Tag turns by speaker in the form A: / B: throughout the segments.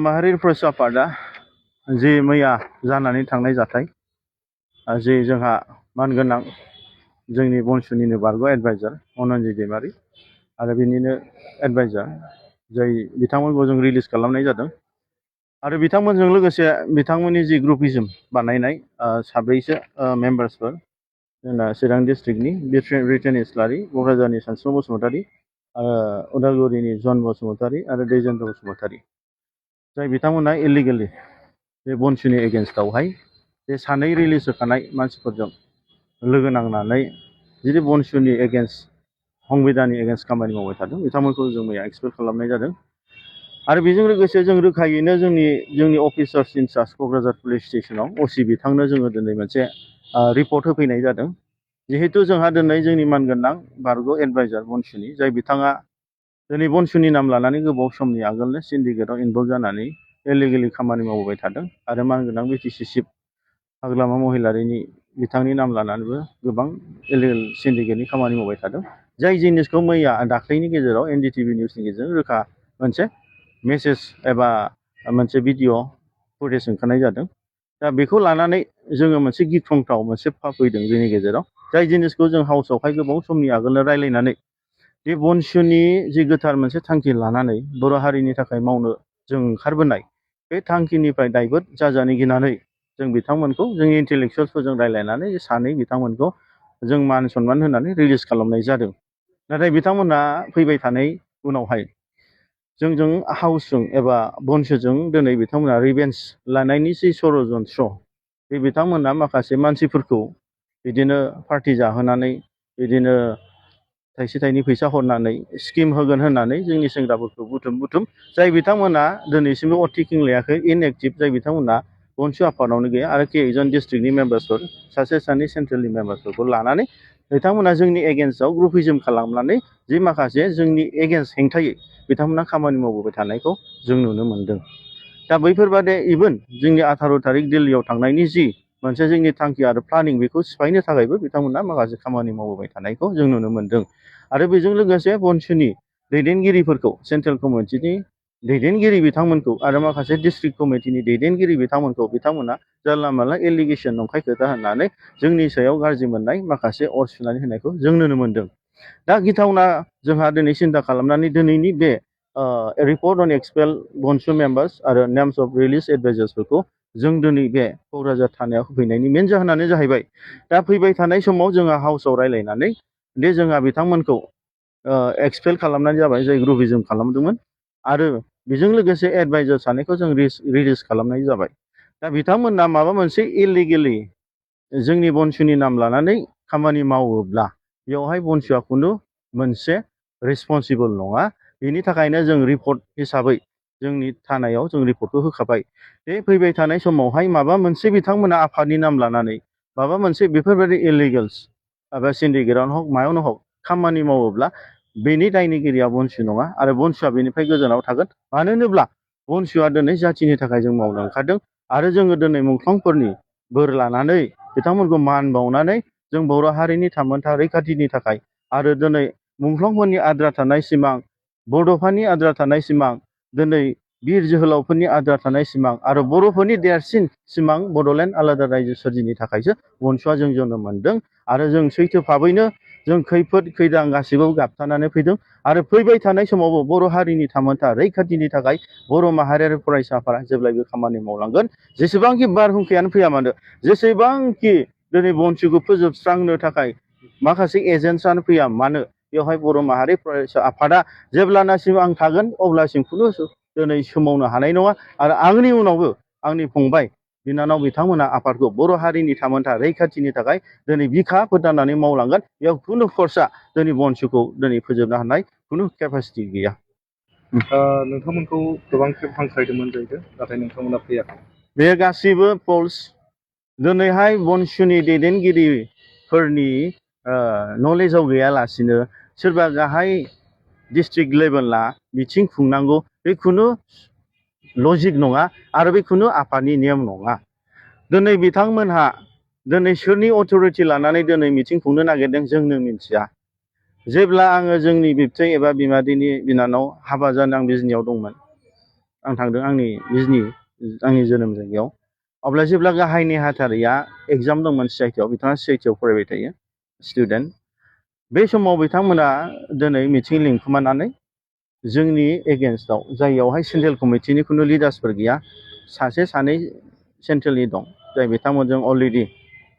A: माहारि फरायसा आफादा जे मैया जानानै थांनाय जाथाय जे जोंहा मानगोनां जोंनि बनसुनिनो बारग' एडभाइजार अनन्जय दैमारि आरो बिनिनो एडभाइजार जाय बिथांमोनखौ जों रिलिज खालामनाय जादों आरो बिथांमोनजों लोगोसे बिथांमोननि जि ग्रुपिजम बानायनाय साब्रैसो मेम्बार्सफोर जोंना चिरां डिस्ट्रिक्टनि रिटेन इस्लारि, क'क्राझारनि सानस्रिमु बसुमतारि, उदालगुरिनि जन बसुमतारि आरो दैजेन्द्र बसुमतारि, जाय बिथांमोना इलिगेलि बे बनसुनि एगेन्स्टआवहाय बे सानै रिलिज होखानाय मानसिफोरजों लोगो नांनानै जुदि बनसुनि एगेन्स्ट संबिधाननि एगेन्स्ट खामानि मावबाय थादों बिथांमोनखौ जों मैया एक्सपेल खालामनाय जादों। आरो बेजों लोगोसे जों रोखायैनो जोंनि अफिसार्स इनचार्ज क'क्राझार पुलिस स्टेसनाव असि बिथांनो जोङो दिनै मोनसे रिपर्ट होफैनाय जादों। जिहेतु जोंहा दिनै जोंनि मानगोनां बारग' एडभाइजार बनसुनि जाय बिथाङा दिनै बनसुनि नाम लानानै गोबाव समनि आगोलनो सिन्डिकेटआव इनभल्भ जानानै इलिगेलि खामानि मावबाय थादों आरो मानगोनां बिटिसि चिफ हाग्रामा महिलारिनि बिथांनि नाम लानानैबो गोबां इलिगेल सिन्डिकेटनि खामानि मावबाय थादों। जाय जिनिसखौ मैया दाख्लैनि गेजेराव NDTV निउसनि गेजेरजों रोखा मोनसे मेसेज एबा मोनसे भिडिअ फुटेज ओंखारनाय जादों। दा बेखौ लानानै जोङो मोनसे गिख्रंथाव मोनसे फैदों जोंनि गेजेराव, जाय जिनिसखौ जों हाउसआवहाय गोबाव समनि आगोलनो रायलायनानै बे बनसुनि जि गोथार मोनसे थांखि लानानै बर' हारिनि थाखाय मावनो जों ओंखारबोनाय बे थांखिनिफ्राय दाइभार्ट जाजानो गिनानै जों बिथांमोनखौ जोंनि इन्टेलेक्सुवेल्सफोरजों रायलायनानै सानै बिथांमोनखौ जों मान सनमान होनानै रिलिज खालामनाय जादों। नाथाय बिथांमोना फैबाय थानाय उनावहाय जोंजों हाउसजों एबा बनसुजों दिनै बिथांमोना रिभेन्स लानायनि जि षड़यन्त्र बे बिथांमोना माखासे मानसिफोरखौ बिदिनो पार्टि जाहोनानै बिदिनो थाइसे थाइनै फैसा हरनानै स्किम होगोन होननानै जोंनि सेंग्राफोरखौ बुथुम जाय बिथांमोना दिनैसिमबो अथिकिं लायाखै, इनएक्टिभ, जाय बिथांमोना बनसु आफादावनो गैया आरो केजन डिस्ट्रिक्टनि मेम्बार्सफोर सासे सानै सेन्ट्रेलनि मेम्बार्सफोरखौ लानानै बिथांमोना जोंनि एगेन्स्टआव ग्रुपिजम खालामनानै जि माखासे जोंनि एगेन्स्ट हेंथायै बिथांमोना खामानि मावबोबाय थानायखौ जों नुनो मोनदों। दा बैफोरबादि इभेन जोंनि 18 थारिख दिल्लीयाव थांनायनि जि मोनसे जोंनि थांखि आरो प्लानिं बेखौ सिफायनो थाखायबो बिथांमोना माखासे खामानि मावबोबाय थानायखौ जों नुनो मोनदों। आरो बेजों लोगोसे बनसुनि दैदेनगिरिफोरखौ सेन्ट्रेल कमिटिनि दैदेनगिरि बिथांमोनखौ आरो माखासे डिस्ट्रिक्ट कमिटिनि दैदेनगिरि बिथांमोना जानला मानला एलिगेसन नंखाय खोथा होननानै जोंनि सायाव गाज्रि मोननाय माखासे अर सुनानै होनायखौ जों नुनो मोनदों। दा गिथावना जोंहा दिनै सिन्था खालामनानै दिनैनि बे रिपर्ट अन एक्सपेल बनसु मेम्बार्स आरो नेम्स अफ रिलिज एडभाइजार्सफोरखौ जों दिनै बे क'क्राझार थानायाव होफैनायनि मेन जाहोनानो जाहैबाय दा फैबाय थानाय समाव जोंहा हाउसआव रायलायनानै दे जोंहा बिथांमोनखौ एक्सपेल खालामनानै जाबाय जाय ग्रुपिजम खालामदोंमोन आरो बेजों लोगोसे एडभाइजार सानैखौ जों रिलिज खालामनाय जाबाय। दा बिथांमोना माबा मोनसे इलिगेलि जोंनि बनसुनि नाम लानानै खामानि मावोब्ला बेवहाय बनसुआ खुनु मोनसे रेसपन्सिबल नङा। बेनि थाखायनो जों रिपर्ट हिसाबै जोंनि थानायाव जों रिपर्टखौ होखाबाय। बे फैबाय थानाय समावहाय माबा मोनसे बिथांमोना आफादनि नाम लानानै माबा मोनसे बेफोरबायदि इलिगेल्स एबा सिन्डिकेटआवनो हक मायावनो हक खामानि मावोब्ला बेनि दायनिगिरिया बनसु नङा आरो बनसुआ बेनिफ्राय गोजानाव थागोन। मानो होनोब्ला बनसुआ दिनै जाथिनि थाखाय जों मावनो ओंखारदों आरो जोङो दिनै मुंख्लंफोरनि बोर लानानै बिथांमोनखौ मान बावनानै जों बर' हारिनि थामोनथा रैखाथिनि थाखाय आरो दिनै मुंख्लंफोरनि आद्रा थानाय सिमां, बड'फानि आद्रा थानाय सिमां, दिनै बिर जोहोलावफोरनि आद्रा थानाय सिमां आरो बर'फोरनि देरसिन सिमां बड'लेण्ड आलादा रायजो सोरजिनि थाखायसो बनसुआ जों जोनोम मोनदों आरो जों सैथो भाबैनो जों खैफोद खैदां गासिबो गाबथानानै फैदों आरो फैबाय थानाय समावबो बर' हारिनि थामोनथा रैखाथिनि थाखाय बर' माहारियारि फरायसाफोरा जेब्लायबो खामानि मावलांगोन। जेसेबांखि बारहुंखायानो फैया मानो, जेसेबांखि दिनै बनसुखौ फोजोबस्रांनो थाखाय माखासे एजेन्टसानो फैया मानो, बेवहाय बर' माहारि फरायसा आफादा जेब्लानासिम आं थागोन अब्लासिम खुनु दिनै सोमावनो हानाय नङा आरो आंनि उनावबो आंनि फंबाय बिनानाव बिथांमोना आफादखौ बर' हारिनि थामोनथा रैखाथिनि थाखाय दिनै बिखा फोरदाननानै मावलांगोन। बेयाव खुनु फर्सआ दिनै बनसुखौ दिनै फोजोबनो हानाय खुनु केपासिटि गैया।
B: नोंथांमोनखौ गोबां खेब हांख्रायदोंमोन जाहैदों, नाथाय नोंथांमोना फैयाखै।
A: बे गासिबो फल्स। दिनैहाय बनसुनि दैदेनगिरिफोरनि नलेजाव गैयालासिनो सोरबा गाहाय डिस्ट्रिक्ट लेभेला मिथिं खुंनांगौ बे खुनु लजिक नङा आरो बे खुनु आफादनि नेम नङा। दिनै बिथांमोनहा दिनै सोरनि अथरिटि लानानै दिनै मिथिं खुंनो नागिरदों जोंनो मिथिया। जेब्ला आङो जोंनि बिबथै एबा बिमादैनि बिनानाव हाबा जानो आं बिजनियाव दंमोन, आं थांदों आंनि बिजनि आंनि जोनोम जायगायाव। अब्ला जेब्ला गाहाय नेहाथारिया एग्जाम दंमोन सिआइटिआव, बिथाङा सिआइटिआव फरायबाय थायो स्टुडेन्ट। बे समाव बिथांमोना दिनै मिथिं लिंखुमानानै जोंनि एगेन्स्टआव, जाययावहाय सेन्ट्रेल कमिटिनि खुनु लिडार्सफोर गैया, सासे सानै सेन्ट्रेलनि दं, जाय बिथांमोनजों अलरेडि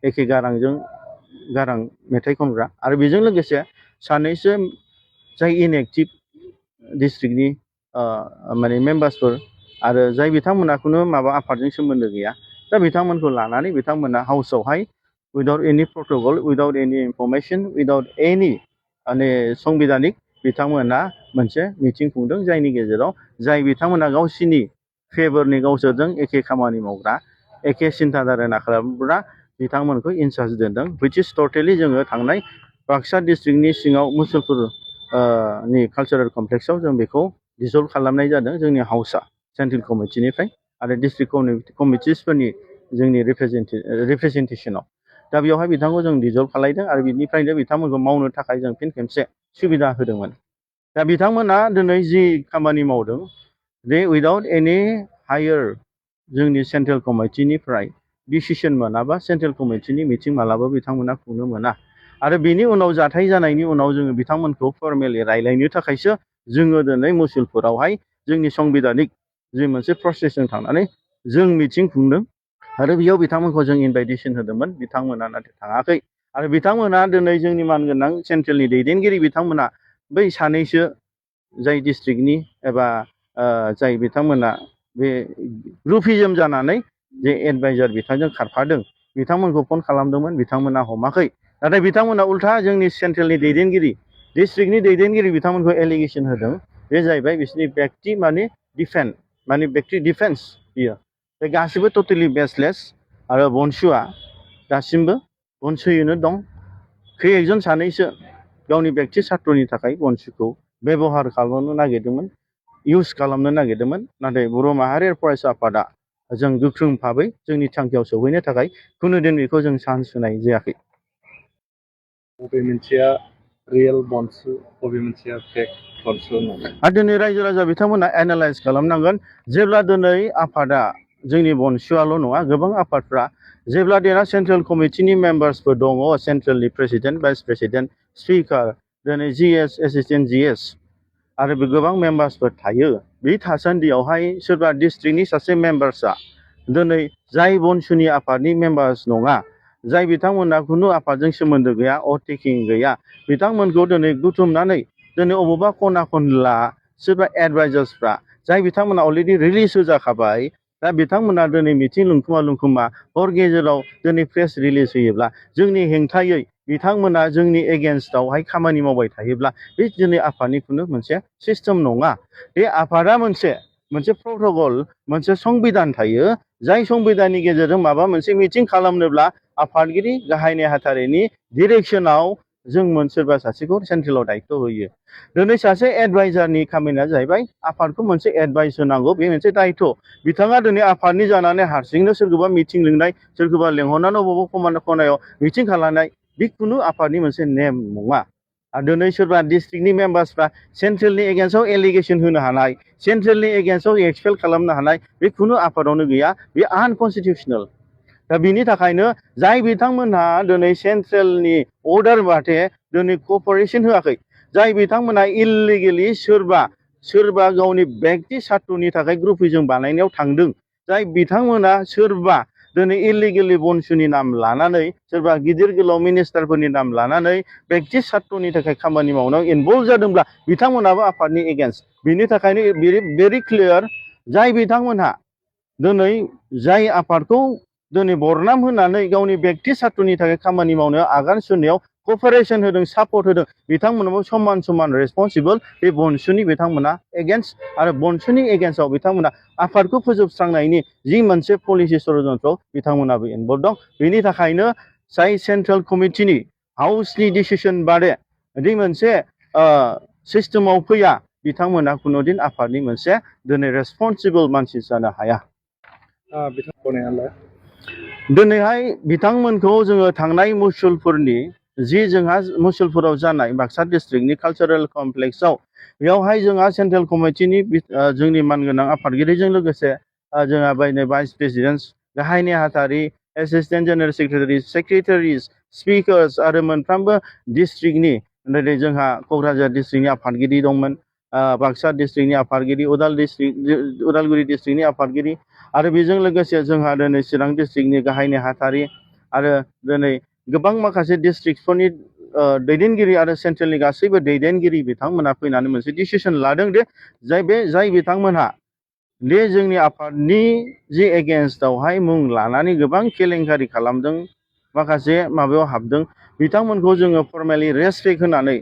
A: एखे गारां मेथाइ खनग्रा, आरो बेजों लोगोसे सानैसो जाय इनएक्टिभ डिस्ट्रिक्टनि माने मेम्बार्सफोर, आरो जाय बिथांमोना खुनु माबा आफादजों सोमोन्दो गैया। दा बिथांमोनखौ लानानै बिथांमोना हाउसआवहाय उइदाउट एनि प्रट'कल, उइदाउट एनि इनफरमेसन, उइदाउट एनि माने संबिधानिक बिथांमोना मोनसे मिटिं खुंदों, जायनि गेजेराव जाय बिथांमोना गावसिनि फेभरनि, गावसोरजों एखे खामानि मावग्रा, एखे सिन्ताधारा खालामग्रा बिथांमोनखौ इनचार्ज दोनदों। हुइच इज टटेलि जोङो थांनाय बाक्सा डिस्ट्रिक्टनि सिङाव मुसलपुर नि कालचारेल कमप्लेक्सआव जों बेखौ डिजल्भ खालामनाय जादों, जोंनि हाउसआ सेन्ट्रेल कमिटिनिफ्राय आरो डिस्ट्रिक्ट कमिटिसफोरनि जोंनि रिप्रेजेन्टेसनाव। दा बेवहाय बिथांखौ जों डिजल्भ खालायदों आरो बिनिफ्रायनो बिथांमोनखौ मावनो थाखाय जों फिन खेबसे सुबिदा होदोंमोन। दा बिथांमोना दिनै जि खामानि मावदों, दे उइदाउट एनि हायार जोंनि सेन्ट्रेल कमिटिनिफ्राय डिसिसन मोनाबा सेन्ट्रेल कमिटिनि मिटिं मालाबा बिथांमोना खुंनो मोना। आरो बिनि उनाव जाथाय जानायनि उनाव जोङो बिथांमोनखौ फर्मेलि रायलायनो थाखायसो जोङो दिनै मुसलपुरावहाय जोंनि संबिधानिक जि मोनसे प्रसेसजों थांनानै जों मिटिं खुंदों, आरो बेयाव बिथांमोनखौ जों इनभाइटेसन होदोंमोन। बिथांमोना नाथाय थाङाखै, आरो बिथांमोना दिनै जोंनि मानगोनां सेन्ट्रेलनि दैदेनगिरि बिथांमोना बै सानैसो जाय डिस्ट्रिक्टनि एबा जाय बिथांमोना बे ग्रुपिजम जानानै जे एडभाइजार बिथांजों खारफादों, बिथांमोनखौ फन खालामदोंमोन, बिथांमोना हमाखै। नाथाय बिथांमोना उल्था जोंनि सेन्ट्रेलनि दैदेनगिरि, डिस्ट्रिक्टनि दैदेनगिरि बिथांमोनखौ एलिगेसन होदों। बे जाहैबाय बिसोरनि व्यक्ति माने व्यक्ति डिफेन्स बियो। बे गासिबो टटेलि बेसलेस। आरो बनसुआ दासिमबो बनसुयैनो दं। खै-एकजन सानैसो गावनि व्यक्ति सार्थनि थाखाय बनसुखौ बेबहार खालामनो नागिरदोंमोन, इउज खालामनो नागिरदोंमोन। नाथाय बर' माहारियारि फरायसा आफादा जों गोख्रों भाबै जोंनि थांखियाव सौहैनो थाखाय खुनुदिन बेखौ जों चान्स होनाय जायाखै।
B: बबे मोनसेया रियेल बनसु, बबे मोनसेया फेक बनसु होननानै
A: आरो दिनै रायजो राजा बिथांमोना एनालाइज खालामनांगोन। जेब्ला दिनै आफादा जोंनि बनसुआल' नङा, गोबां आफादफ्रा जेब्ला देना सेन्ट्रेल कमिटिनि मेम्बार्सफोर दङ, सेन्ट्रेलनि प्रेसिडेन्ट, भाइस प्रेसिडेन्ट, स्पिकार, दिनै जिएस, एसिस्टेन्ट जिएस, आरो बे गोबां मेम्बार्सफोर थायो। बे थासान्दियावहाय सोरबा डिस्ट्रिक्टनि सासे मेम्बार्सआ दिनै जाय बनसुनि आफादनि मेम्बार्स नङा, जाय बिथांमोना खुनु आफादजों सोमोन्दो गैया, अटेकिं गैया, बिथांमोनखौ दिनै बुथुमनानै दिनै अबेबा खना खनला सोरबा एडभाइजार्सफ्रा, जाय बिथांमोना अलरेडि रिलिज होजाखाबाय, दा बिथांमोना दिनै मिथिं लुंखुमा हर गेजेराव दिनै प्रेस रिलिज होयोब्ला, जोंनि हेंथायै बिथांमोना जोंनि एगेन्स्टआवहाय खामानि मावबाय थायोब्ला, बे दिनै आफादनि खुनु मोनसे सिस्टेम नङा। बे आफादा मोनसे प्रट'कल, मोनसे संबिधान थायो, जाय संबिधाननि गेजेरजों माबा मोनसे मिटिं खालामनोब्ला आफादगिरि गाहाय नेहाथारिनि डिरेक्सनाव जों सोरबा सासेखौ सेन्ट्रेलाव दायित्व होयो। दिनै सासे एडभाइजारनि खामानिया जाहैबाय आफादखौ मोनसे एडभाइस होनांगौ, बे मोनसे दायित्व। बिथाङा दिनै आफादनि जानानै हारसिंनो सोरखौबा मिटिं लिंनाय, सोरखौबा लेंहरनानै बबेबा खनायाव मिटिं खालामनाय, बे खुनु आफादनि मोनसे नेम नङा। आरो दिनै सोरबा डिस्ट्रिक्टनि मेम्बार्सफ्रा सेन्ट्रेलनि एगेन्स्टआव एलिगेसन होनो हानाय, सेन्ट्रेलनि एगेन्स्टआव एक्सपेल खालामनो हानाय, बे खुनु आफादावनो गैया। बे आनकनस्टिटिउसनेल। दा बिनि थाखायनो जाय बिथांमोनहा दिनै सेन्ट्रेलनि अर्डार बाथे दिनै कपारेसन होआखै, जाय बिथांमोना इलिगेलि सोरबा गावनि व्यक्ति सार्थनि थाखाय ग्रुपिजम बानायनायाव थांदों, जाय बिथांमोना सोरबा दिनै इलिगेलि बनसुनि नाम लानानै, सोरबा गिदिर गोलाव मिनिस्टारफोरनि नाम लानानै व्यक्ति सार्थनि थाखाय खामानि मावनायाव इनभल्भ जादोंब्ला बिथांमोनाबो आफादनि एगेन्स्ट। बिनि थाखायनो भेरि क्लियार, जाय बिथांमोनहा दिनै जाय आफादखौ दिनै बरनाम होनानै गावनि व्यक्ति सार्थनि थाखाय खामानि मावनायाव आगान सुरनायाव कपारेसन होदों, सापर्ट होदों, बिथांमोनाबो समान रेसपन्सिबल। बे बनसुनि बिथांमोना एगेन्स्ट, आरो बनसुनि एगेन्स्टआव बिथांमोना आफादखौ फोजोबस्रांनायनि जि मोनसे पलिसि षड़यन्त्र, बिथांमोनाबो इनभल्भ दं। बेनि थाखायनो जाय सेन्ट्रेल कमिटिनि हाउसनि डिसिसन बादे बिदि मोनसे सिस्टेमाव फैया, बिथांमोना खुनुदिन आफादनि मोनसे दिनै रेसपन्सिबल मानसि जानो हाया। दिनैहाय बिथांमोनखौ जोङो थांनाय मुसलपुरनि जि जोंहा मुसलपुराव जानाय बाक्सा डिस्ट्रिक्टनि कालचारेल कमप्लेक्सआव बेयावहाय जोंहा सेन्ट्रेल कमिटिनि जोंनि मानगोनां आफादगिरिजों लोगोसे जोंहा बायनो भाइस प्रेसिडेन्ट, गाहाय नेहाथारि, एसिस्टेन्ट जेनेरेल सेक्रेटारि, सेक्रेटारिस, स्पिकार्स आरो मोनफ्रोमबो डिस्ट्रिक्टनि दिनै जोंहा क'क्राझार डिस्ट्रिक्टनि आफादगिरि दंमोन, बाक्सा डिस्ट्रिक्टनि आफादगिरि, उदालगुरि डिस्ट्रिक्टनि आफादगिरि आरो बेजों लोगोसे जोंहा दिनै चिरां डिस्ट्रिक्टनि गाहाय नेहाथारि आरो दिनै गोबां माखासे डिस्ट्रिक्टफोरनि दैदेनगिरि आरो सेन्ट्रेलनि गासैबो दैदेनगिरि बिथांमोना फैनानै मोनसे डिसिसन लादों दे जाय बिथांमोनहा दे जोंनि आफादनि जि एगेन्स्टआवहाय मुं लानानै गोबां केलेंकारि खालामदों, माखासे माबायाव हाबदों, बिथांमोनखौ जोङो फर्मेलि रेसपेक्ट होनानै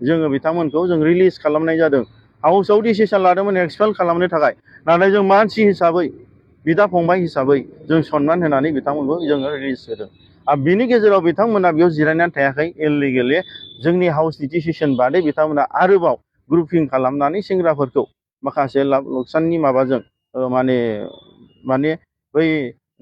A: जोङो बिथांमोनखौ जों रिलिज खालामनाय जादों। हाउसआव डिसिसन लादोंमोन एक्सपेल खालामनो थाखाय, नाथाय जों मानसि हिसाबै, बिदा फंबाय हिसाबै जों सनमान होनानै बिथांमोनखौ जोङो रिलिज होदों। आरो बिनि गेजेराव बिथांमोना बेयाव जिरायनानै थायाखै, इललिगेलि जोंनि हाउसनि डिसिसन बादै बिथांमोना आरोबाव ग्रुपिं खालामनानै सेंग्राफोरखौ माखासे लाब लकसाननि माबाजों माने बै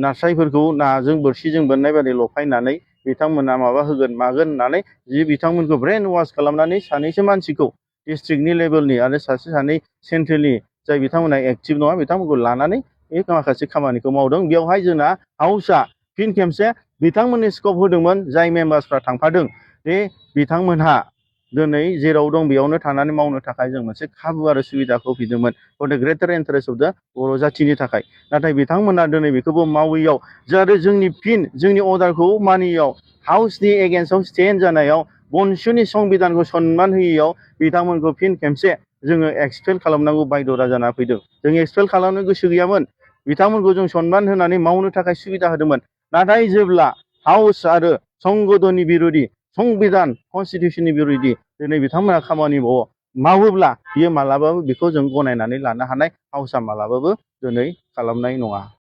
A: नास्रायफोरखौ नाजों बोरसिजों बोननाय बादि लफायनानै बिथांमोना माबा होगोन मागोन होननानै जि बिथांमोनखौ ब्रेन वास खालामनानै सानैसो मानसिखौ डिस्ट्रिक्टनि लेभेलनि आरो सानै सेन्ट्रेलनि जाय बिथांमोना एक्टिभ नङा बिथांमोनखौ लानानै बे माखासे खामानिखौ मावदों। बेवहाय जोंना हाउसआ फिन खेबसे बिथांमोननि स्कप होदोंमोन, जाय मेम्बार्सफ्रा थांफादों बे बिथांमोनहा दिनै जेराव दं बेयावनो थानानै मावनो थाखाय जों मोनसे खाबु आरो सुबिदाखौ होफिनदोंमोन फर द ग्रेटार इन्टारेस्ट अफ द बर' जाथिनि थाखाय। नाथाय बिथांमोना दिनै बेखौबो मावैयाव जाहाथे जोंनि अर्डारखौ मानियैयाव, हाउसनि एगेन्स्टआव स्टेन्ड जानायाव, बनसुनि संबिधानखौ सनमान होयैयाव बिथांमोनखौ फिन खेबसे जोङो एक्सपेल खालामनांगौ बायध'ता जाना फैदों। जों एक्सपेल खालामनो गोसो गैयामोन, बिथांमोनखौ जों सनमान होनानै मावनो थाखाय सुबिदा होदोंमोन। नाथाय जेब्ला हाउस आरो संगठननि बिर'धि, संबिधान कनस्टिटिउसननि बिर'धि दिनै बिथांमोना खामानि मावोब्ला बियो मालाबाबो बेखौ जों गनायनानै लानो हानाय हाउसआ मालाबाबो दिनै खालामनाय नङा।